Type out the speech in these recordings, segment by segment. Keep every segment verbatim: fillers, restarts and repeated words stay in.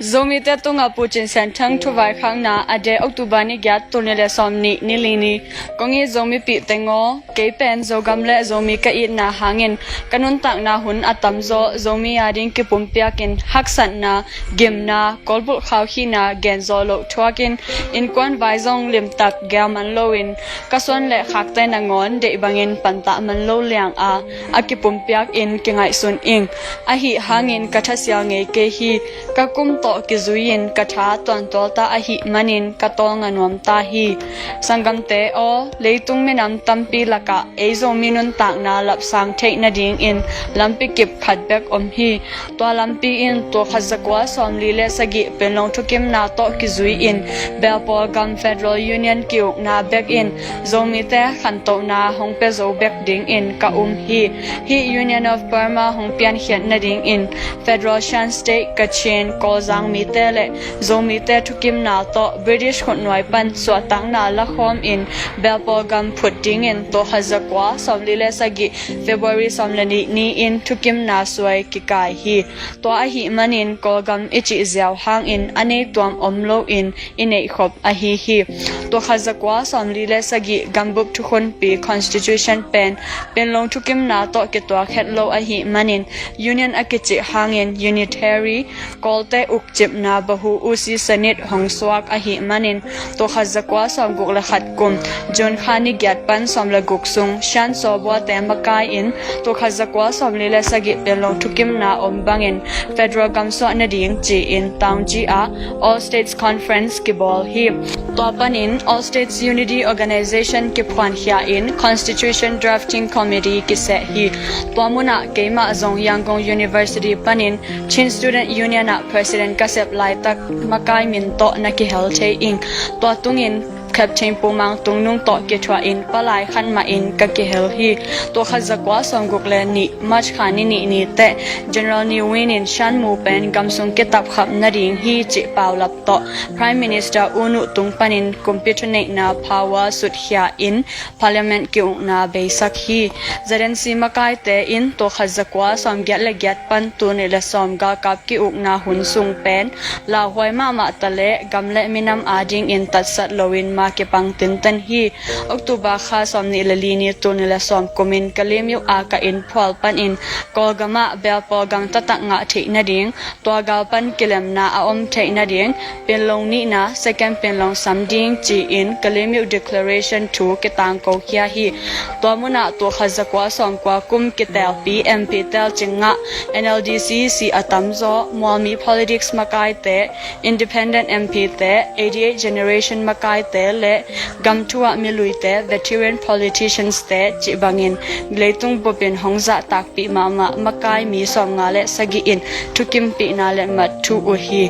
Zomite tungah Pu Cin Sian Thang thuvaikhakna, a date October ni giat, tul nih le sawm nih, ni li ni. Kong it Zomipih teng aw, kei pen Zogam le Zomi ka itna hangin ka nuntakna hun a tamzaw Zomi ading kipumpiakin haksatna, gimna, kawlbulh khaukhihna, genzawh loh thuakin innkuan vai zong limtak geel man loin ka suan le khakte nangawn deih bangin pantah man lo lianga a kipumpiakin kingaihsun ing. Ahi hangin ka thasial ngei kei hi. Ka kum tawh kizui-in ka tha tuantual ta ahih manin ka tawlnga nuam ta hi. Sanggamte aw, leitung minam tampi lakah ei Zomi nuntakna lapsang theih nadingin lampi kip khat bek om hi. Tua lampi in tul khat zakua sawmli le sagih Panglong thukimna tawh kizui-in Belpawl gam Federal Union ki-ukna bek in Zomite khantohna hong pia zo bek dingin ka um hi. Hih Union of Burma hong piankhiat nadingin Federal Shan State, Kachin, Kawlzang mite le Zomite thukimna tawh British khutnuai pan suahtakna lakhawmin Belpawl gam phut dingin tul khat zakua sawmli le sagih February sawm le nih ni-in thukimna suai kikai hi. Tua ahih manin Kawlgam i cih ziau hangin a neituam om loin i neihkhop ahi hi. Tul khat zakua sawmli le sagih gambup thukhunpi Constitution pen Panglong thukimna tawh kituak het lo ahih manin Union a kicih hangin Unitary, Kawlte ukcipna Bahu Usi Senate hong suak ahih manin tul khat zakua sawmguk le khat kum June kha ni giat pan sawm le guk sung Shan Sawbuate makai-in tul khat zakua sawmli le sagih Panglong thukimna om bangin federal gam suah nading ci-in Taunggyi ah All States Conference kibawl hi. Tua panin All States Unity Organization kiphuankhia-in Constitution Drafting Committee kiseh hi. Tua munah keimah zong Yangon University panin Chin Student Union ah president ka sep laitak makai min tawh na kihel thei ing. Tua tungin Captain Pu Mang Tung Nung tawh kithuahin palai khat mahin ka kihel hi. Tul khat zakua sawmguk le nih March kha ni nih ni teh General Ne Win in Shan mu pen gamsung kitapkhap nading hi cih paulap tawh Prime Minister U Nu tung panin kumpi thuneihna power sutkhia-in Parliament ki-ukna beisak hi. Z N C makaite in tul khat zakua sawmgiat le giat pan tul nih le sawm galkap ki-ukna hun sung pen lauhuai mahmah ta le gam le minam adingin tatsat loin ma kipang tinten hi. October kha sawm nih le li ni tul nih le sawm kumin Kalaymyo a ka inn phual panin Kawlgam ah Belpawl gam taktak ngah theih nading, tua gal pan kilemna a om theih nading Panglong nihna, second Panglong sam ding ci-in Kalaymyo Declaration thu kitangkokhia hi. Tua munah tul khat zakua sawmkua kum kitelpi M P telcing ngah N L D C C a tamzaw mualmi politics makaite, independent M P te, eighty-eight generation makaite le gam thu ah miluite, veteran politicians te cih bangin leitung bupin hong zahtakpih mahmah makai mi sawmnga le sagih in thukimpihna le mat thu uh hi.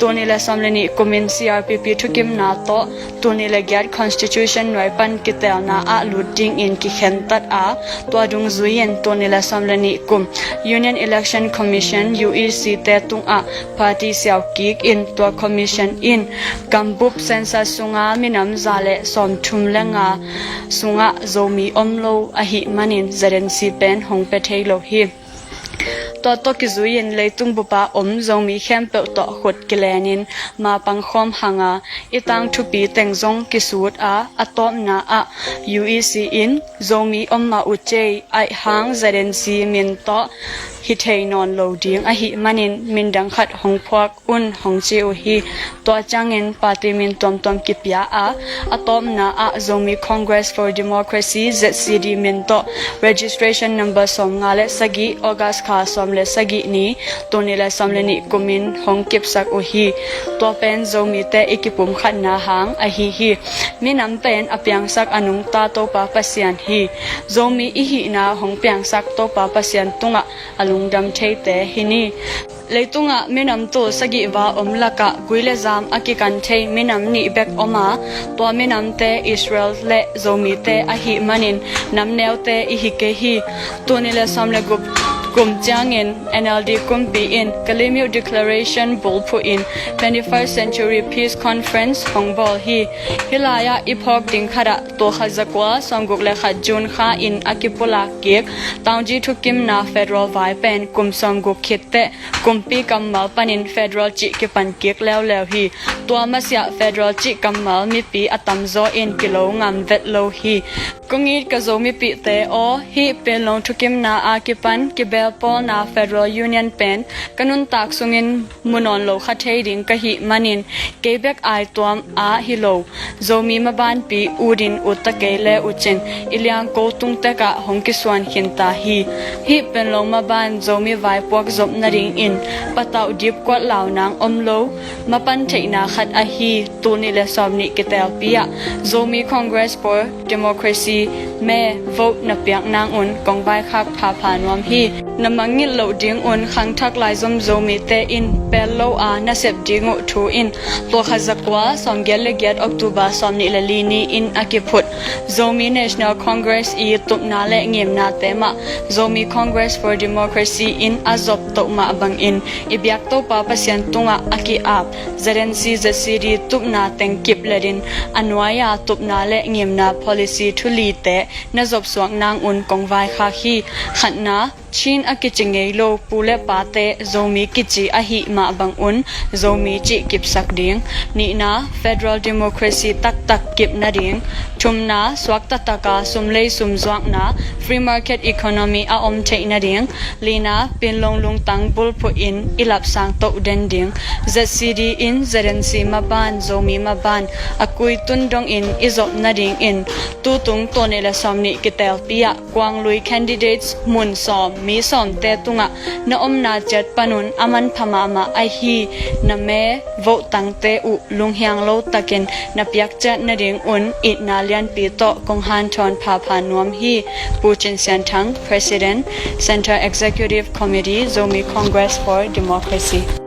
Tul nih le sawm le nih kumin C R P P thukimna tawh tul nih le giat Constitution nuai pan kitelna ah lut dingin kikhentat a, tua dungzui-in tul nih le sawm le nih kum Union Election Commission, U E C te tungah party siau kik in tua commission in gambup census sunga minam za le sawmthum le nga sungah Zomi om lo ahih manin Z N C pen hong pia thei lo hi. Tua tawh kizui-in leitung bupa om Zomi khempeuh tawh khut kilenin ma pangkhawm hanga i tang thupi teng zong kisut a, a tawpna ah U E C in Zomi om mah uh cei aih hang Z N C min tawh hi thei nawn lo ding ahih manin mindang khat hong phuak un hong ci uh hi. Tua ciangin party min tuamtuam kipia a, a tawpna ah Zomi Congress for Democracy, Z C D min tawh registration number sawmnga le sagih, August kha sawm le sagih ni, tul nih le sawm le nih kumin hong kipsak uh hi. Tua pen Zomite i kipumkhatna hang ahi hi. Minam pen a piangsak a nungta Topa Pasian hi. Zomi i hihna hong piangsak Topa Pasian tungah a lungdam theite hi ni. Leitungah minam tul sagih val om lakah gui le zam a kikan thei minam nih bek om a, tua minamte Israel le Zomite ahih manin namneute i hi kei hi. Tul nih le sawm le guk Kum ciangin N L D kumpi in Kalaymyo Declaration bulphuh in twenty-first Century Peace Conference hong bawl hi. Hih lai-ah i phawk ding khatah tua khat zakua sawmguk le khat June kha in a kipulak kik Taungji thukimna federal vai pen kum sawmguk khit teh kumpi kammal panin federal cih kipan kik leuleu hi. Tua masiah federal cih kammal mipi a tamzaw in kilo ngam vet lo hi. Kong it ka Zomipihte aw, hih Panglong thukimna a kipan kibelpawlna Federal Union pen ka nuntak sungin mu nawn lo kha thei ding ka hih manin kei bek aituam ah hi lo, Zomi mabanpi utin utta kei le uhcin i liangko tungtekah hong kisuan khinta hi. Hih Panglong maban Zomi vaipuak zop nadingin patauh dipkuat lau nang om lo, mapan theihna khat ahi tul nih le sawmnih kitelpi ah Zomi Congress for Democracy me vote na piak nangun kong vaikhak phapha nuam hi. Na mangngilh loh dingun khangthak laizom Zomite in pel lo a na sep ding uh thu in tua khat zakua sawmgiat le giat October sawmnih le li ni in a kiphut Zomi National Congress i tupna le ngimnate mah Zomi Congress for Democracy in a zop toh mah bangin i biak Topa Pasian tungah a ki-ap Z N C Z C D tupna teng kip letin a nuai-a tupna le ngimna policy thu lite na zopsuak nangun kong vaikhak hi. Khatna, Chin a kici ngei lo pu le pate Zomi kici ahih mah bangun Zomi cih kipsak ding. Nihna, federal democracy taktak kip nading. Thumna, suak taktaka sumlei sumzuakna, free market economy a om theih nading. Lina, Panglong lungtang bulphuh in i lapsang toh den ding. Z C D in Z N C maban, Zomi maban a kuitun dongin i zop nadingin tutung tul nih le sawmnih kitelpi ah Kuanglui candidates mun sawm, mi sawmte tungah na omna ciat panun a manpha mahmah ahi na me vote tangte uh lunghiang lo takin na piak ciat nadingun itna lianpi tawh kong hanthawn phapha nuam hi. Pu Cin Sian Thang, President, Central Executive Committee, Zomi Congress for Democracy.